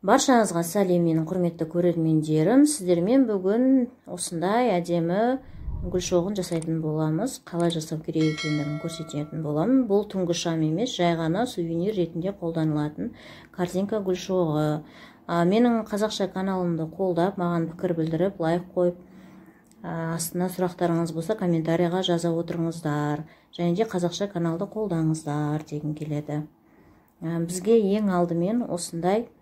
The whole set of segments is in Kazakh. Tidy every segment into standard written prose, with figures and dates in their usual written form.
Баршаңызға сәлем, менің құрметті көрермендерім. Сіздермен бүгін осындай әдемі гүл шоғын жасайтын боламыз. Қалай жасау керек екендігін көрсететін боламын. Бұл түнгі шам емес, жай ғана сувенир ретінде қолданылатын корзинка гүл шоғы. Менің қазақша каналымды қолдап, маған пікір білдіріп, лайк қойып, астына сұрақтарыңыз болса комментарийға жаза отырыңыздар. Және де қазақша каналды қолдаңыздар дегім келеді. Бізге ең алдымен осындай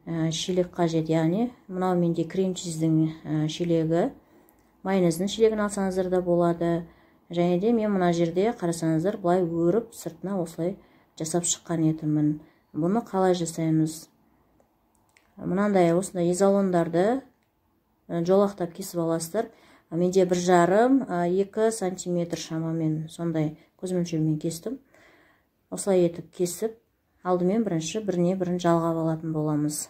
шелек қажет, яғни мынау менде крем-чиздің шелегі, майонездің шелегін алсаңыздар да болады. Және де мен мына жерде қарасаңыздар, былай өріп сыртына осылай жасап шыққан едімін. Бұны қалай жасаймыз? Мынандай осындай изолондарды жолақтап кесіп аласыздар. Менде 1,5-2 сантиметр шамамен сондай көз өлшемімен кестім. Осылай етіп кесіп, алдымен бірінші біріне бірін жалғап алатын боламыз.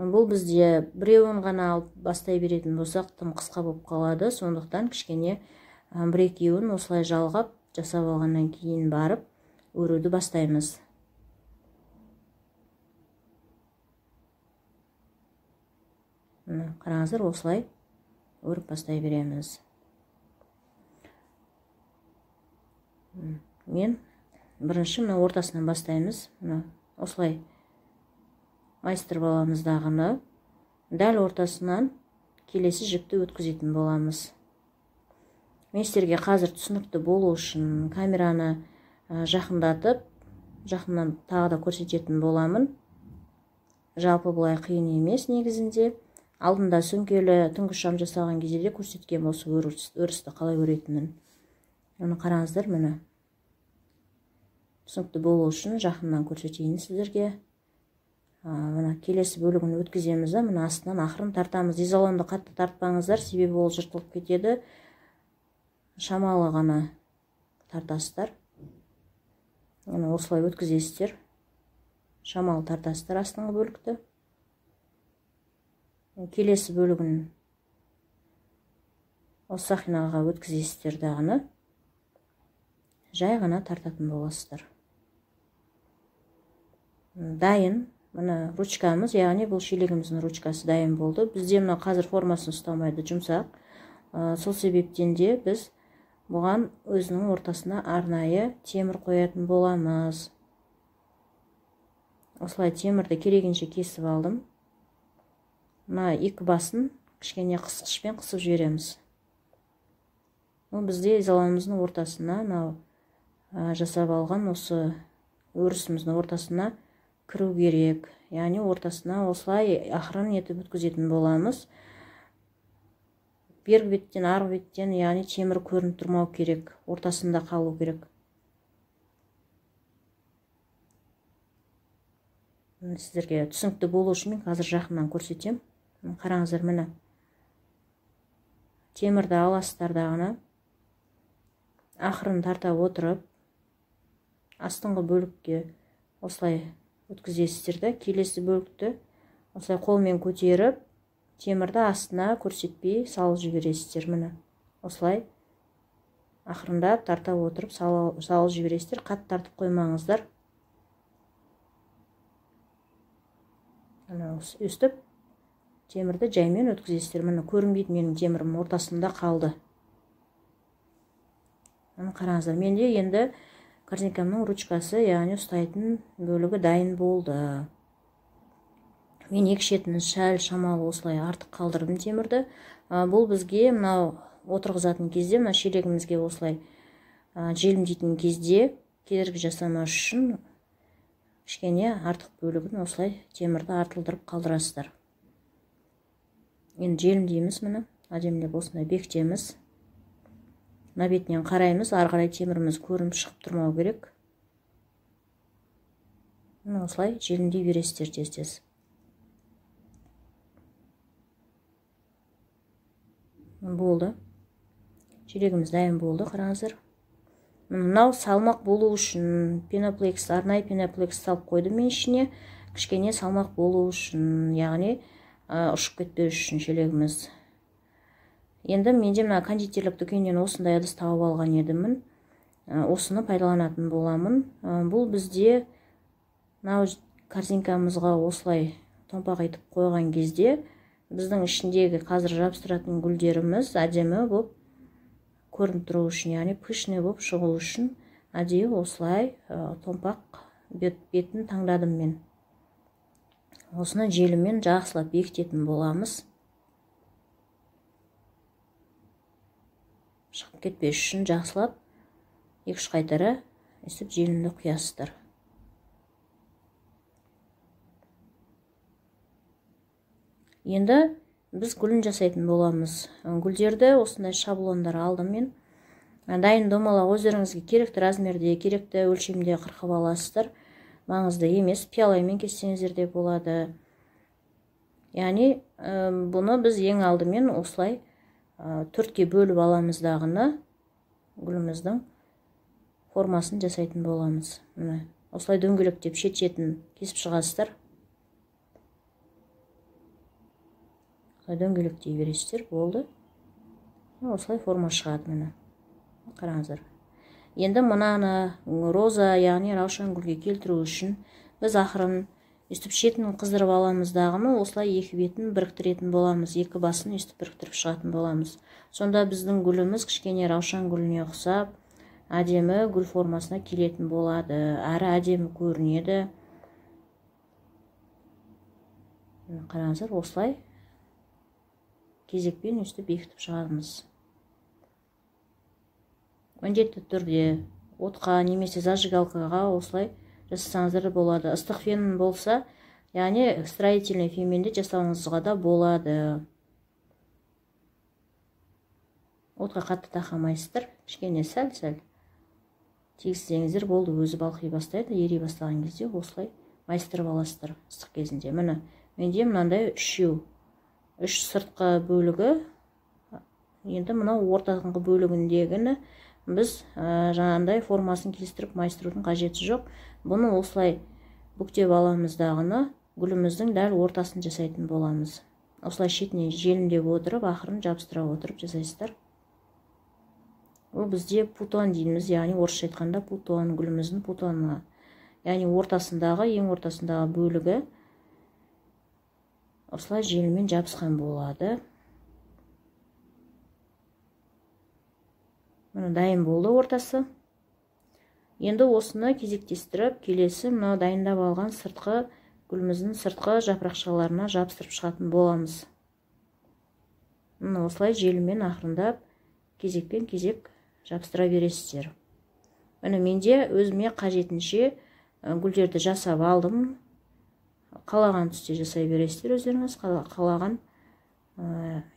Бұл бізде біреуін ғана алып бастай беретін болсақ, тым қысқа болып қалады. Сондықтан кішкене бір-екеуін осылай жалғап жасап алғаннан кейін барып өруді бастаймыз. Қараңыздар, осылай өріп бастай береміз. Мен бірінші мына ортасынан бастаймыз. Мына осылай майыстырып аламыз дағыны. Дәл ортасынан келесі жіпті өткізетін боламыз. Мен сіздерге қазір түсінікті болу үшін камераны жақындатып, жақыннан тағы да көрсететін боламын. Жалпы бұлай қиын емес негізінде. Алдында сөмкелі түнгі шам жасаған кезде де көрсеткен осы өрісті қалай өретінін. Оны қараңыздар, міне. Түсінікті болу үшін жақыннан көрсетейін сіздерге. Мына келесі бөлігін өткіземіз да, мына астынан ақырын тартамыз. Изолонды қатты тартпаңыздар, себебі ол жыртылып кетеді. Шамалы ғана тартасыздар. Мына осылай өткізесіздер. Шамалы тартасыздар астыңғы бөлікті. Келесі бөлігін осы сақинаға өткізесіздер дағыны. Жай ғана тартатын боласыздар. Дайын. Мына ручкамыз, яғни бұл шелегіміздің ручкасы дайын болды. Бізде мына қазір формасын ұстамайды, жұмсақ. Сол себептен де біз бұған өзінің ортасына арнайы темір қоятын боламыз. Осылай темірді керегінше кесіп алдым. Мына екі басын кішкене қысқышпен қысып жібереміз. Бұл бізде изолонымыздың ортасына, мынау жасап алған осы өрісіміздің ортасына кіру керек. Яғни ортасына осылай ақырын етіп өткізетін боламыз. Бергі беттен, арғы беттен, яғни темір көрініп тұрмау керек, ортасында қалу керек. Сіздерге түсінікті болу үшін мен қазір жақыннан көрсетемін. Қараңыздар, міне. Темірді аласыздар дағыны. Ақырын тарта отырып, астыңғы бөлікке осылай өткізесіздер де, келесі бөлікті осылай қолмен көтеріп, темірді астына көрсетпей салып жібересіздер. Міне, осылай ақырындап тарта отырып салып жібересіздер. Қатты тартып қоймаңыздар. Міне, өстіп темірді жаймен өткізесіздер. Міне, көрінбейді, менің темірім ортасында қалды. Міне, қараңыздар, менде енді корзинкамның ручкасы, яғни ұстайтын бөлігі дайын болды. Мен екі шетін сәл шамалы осылай артық қалдырдым темірді. Бұл бізге мынау отырғызатын кезде, мына шелегімізге осылай желімдейтін кезде кедергі жасамас үшін кішкене артық бөлігін осылай темірді артылдырып қалдырасыздар. Енді желімдейміз, міне, әдемілеп осындай бекітеміз. Мына бетінен қараймыз, ары қарай теміріміз көрініп шығып тұрмау керек. Міне, осылай желімдей бересіздер тез-тез. Болды. Шелегіміз дайын болды, қараңыздар. Мынау салмақ болу үшін пеноплекс, арнайы пеноплекс салып қойдым мен ішіне. Кішкене салмақ болу үшін, яғни ұшып кетпеу үшін шелегіміз. Енді менде мына кондитерлік дүкеннен осындай ыдыс тауып алған едімін. Осыны пайдаланатын боламын. Бұл бізде мынау Корзинкамызға осылай томпақ етіп қойған кезде біздің ішіндегі қазір жабыстыратын гүлдеріміз әдемі болып көрініп тұру үшін, яғни пышный болып шығу үшін әдейі осылай томпақ бетін таңдадым мен. Осыны желіммен жақсылап бекітетін боламыз. Шығып кетпес үшін жақсылап 2-3 қайтара өстіп желімді құясыздар. Енді біз гүлін жасайтын боламыз. Гүлдерді осындай шаблондар алдым мен. Дайын домалақ өздеріңізге керекті размерде, керекті өлшемде қырқып аласыздар. Маңызды емес, пиаламен кессеңіздер де болады. Яғни бұны біз ең алдымен осылай 4-ке бөліп аламыз дағыны гүліміздің формасын жасайтын боламыз. Міне, осылай дөңгелектеп шет-шетін кесіп шығасыздар. Дөңгелектей бересіздер, болды. Осылай форма шығады, міне. Қараңыздар. Енді мынаны роза, яғни раушан гүлге келтіру үшін біз ақырын өстіп шетін қыздырып аламыз дағыны осылай екі бетін біріктіретін боламыз, екі басын өстіп біріктіріп шығатын боламыз. Сонда біздің гүліміз кішкене раушан гүліне ұқсап, әдемі гүл формасына келетін болады, әрі әдемі көрінеді. Қараңыздар, осылай кезекпен өстіп бекітіп шығамыз. Міндетті түрде отқа немесе зажигалкаға осылай жасасаңыздар болады. Ыстық фен болса, яғни строительный фенмен де жасауыңызға да болады. Отқа қатты тақамайсыздар, кішкене сәл-сәл тигізсеңіздер болды, өзі балқи бастайды. Ери бастаған кезде осылай майыстырып аласыздар ыстық кезінде. Міне, менде мынандай үшеу, үш сыртқы бөлігі, енді мынау ортаңғы бөлігіндегіні біз жаңағындай формасын келістіріп майыстырудың қажеті жоқ. Бұны осылай бүктеп аламыз дағыны гүліміздің дәл ортасын жасайтын боламыз. Осылай шетінен желімдеп отырып, ақырын жабыстыра отырып жасайсыздар. Ол бізде путон дейміз, яғни орысша айтқанда путон, гүліміздің путоны. Яғни ортасындағы, ең ортасындағы бөлігі осылай желіммен жабысқан болады. Міне, дайын болды ортасы. Енді осыны кезектестіріп, келесі мынау дайындап алған сыртқы гүліміздің сыртқы жапырақшаларына жабыстырып шығатын боламыз. Міне, осылай желіммен ақырындап кезекпен кезек жабыстыра бересіздер. Міне, менде өзіме қажетінше гүлдерді жасап алдым. Қалаған түсте жасай бересіздер өздеріңіз, қалаған,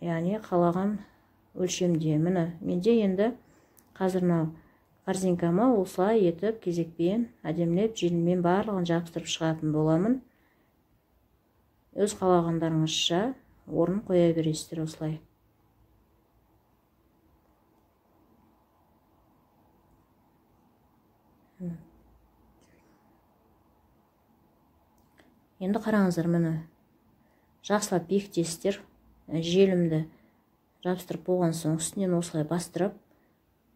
яғни қалаған өлшемде. Міне, менде енді қазір мынау корзинкама осылай етіп кезекпен әдемілеп желіммен барлығын жабыстырып шығатын боламын. Өз қалағандарыңызша орын қоя бересіздер осылай. Енді қараңыздар, міне, жақсылап бекітесіздер. Желімді жабыстырып болған соң үстінен осылай бастырып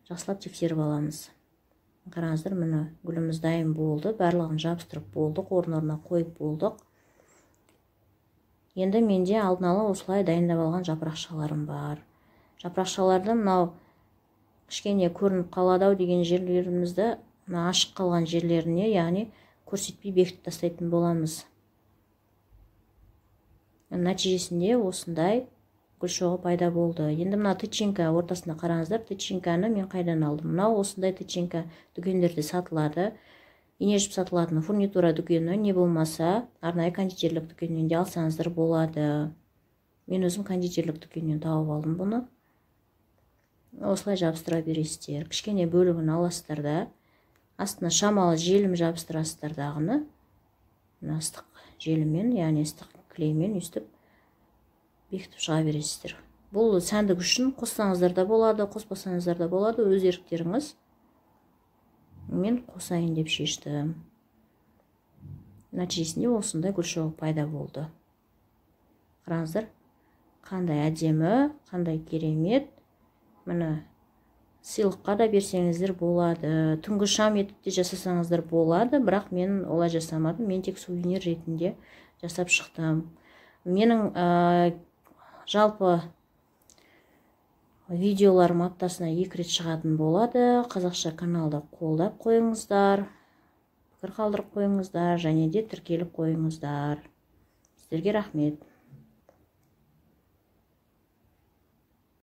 жақсылап тексеріп аламыз. Қараңыздар, міне, гүліміз дайын болды, барлығын жабыстырып болдық, орын-орнына қойып болдық. Енді менде алдын ала осылай дайындап алған жапырақшаларым бар. Жапырақшаларды мынау кішкене көрініп қалады ау деген жерлерімізді, мына ашық қалған жерлеріне, яғни көрсетпей бекітіп тастайтын боламыз. Нәтижесінде осындай гүл шоғы пайда болды. Енді мына тычинка ортасына қараңыздар, тычинканы мен қайдан алдым? Мынау осындай тычинка дүкендерде сатылады. Ине жіп сатылатын фурнитура дүкені, не болмаса арнайы кондитерлік дүкеннен де алсаңыздар болады. Мен өзім кондитерлік дүкеннен тауып алдым бұны. Осылай жабыстыра бересіздер. Кішкене бөлігін аласыздар да, астына шамалы желім жабыстырасыздар дағыны. Мына ыстық желіммен, яғни ыстық клеймен өстіп бекітіп шыға бересіздер. Бұл сәндік үшін қоссаңыздар да болады, қоспасаңыздар да болады, өз еріктеріңіз. Мен қосайын деп шештім. Нәтижесінде осындай гүл шоғы пайда болды. Қараңыздар, қандай әдемі, қандай керемет. Міне, Сыйлыққа да берсеңіздер болады. Түнгі шам етіп те жасасаңыздар болады, бірақ мен олай жасамадым. Мен тек сувенир ретінде жасап шықтым. Менің жалпы видеоларым аптасына 2 рет шығатын болады. Қазақша каналды қолдап қойыңыздар, пікір қалдырып қойыңыздар және де тіркеліп қойыңыздар. Сіздерге рахмет.